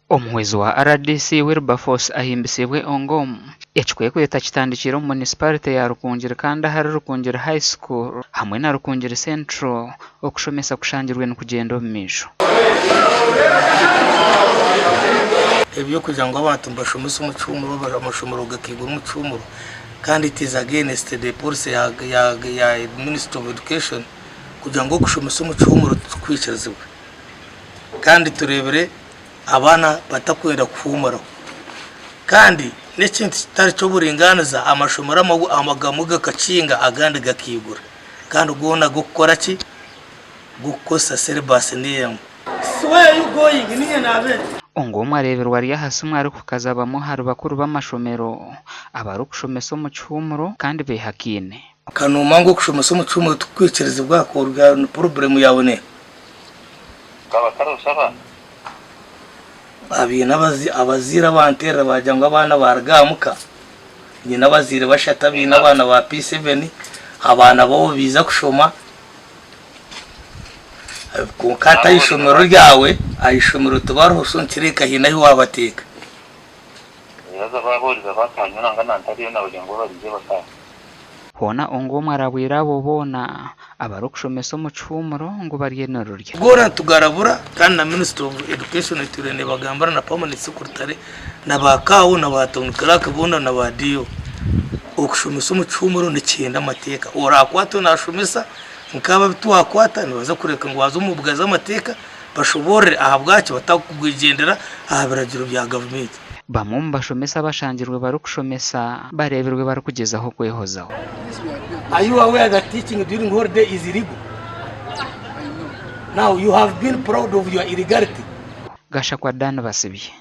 Omuhwezi wa rdc Wilberforce Ahimbisibwe Ongom, ekikwekweto akitandikiire omu munisiparite ya Rukungiri kandi ahari Rukungiri High School hamwe na Rukungiri Central okushomesa kushangirwe nikugyenda omu maisho. Eby'okugira ngu abantu nibashomesa omu kihuumuro amashomero gakaigura omu kihuumuro kandi it is against the policy ya ministry of education kugira ngu okushomesa omu kihuumuro tikwikirizibwa kandi tureebire abaana batakwenda kuhuumuraho kandi n'ekintu kitari ky'oburingaaniza amashomero agamwe gakakinga agandi gakaigura kandi goona g'okukora ki? G'okukozesa syllabus niyo emwe. Where are you going? Ninye nabere. Ngu omwe areebirwe ari aha simu arikukaza bamwe ahari bakuru b'amashomero abarikushomesa omu kihuumuro kandi beehakaine. Kanooma ngu okushomesa omu kihuumuro tikukwikirizibwa kwonka purobulemu yaawe neeha? Abaine abazaire abanteerera baagira ngu abaana baaruga aha muka, nyine abazaire bashatu abaine abaana ba P7, abaana baabo baija kushoma kwonka hati aha ishomero ryawe, aha ishomero tibariho so nikireebeka haine ahu waabateeka. Hoona ongu omwe arabwire abo boona abarikushomesa omu kihuumuro ngu barye nirurya. Goona nitugarabura kandi na Ministry of Education etwire nebagambira na Permanent Secretary na ba CAO na ba Town Clerk boona na ba DO. Okushomesa omu kihuumuro nikihenda amateeka. Orakwatwe nashomesa nk'abo abu twakwata nibaza kureka ngu baze omu mbuga z'amateeka bashoboorore ahabwaki batakugyendera aha biragiro bya gavumenti. Bamwe omu bashomesa abashangirwe barikushomesa bareebirwe barikugyezaho kwehozaho. Are you aware that teaching during holiday is illegal? Now you have been proud of your illegality. Gashakwa Dan Basibye.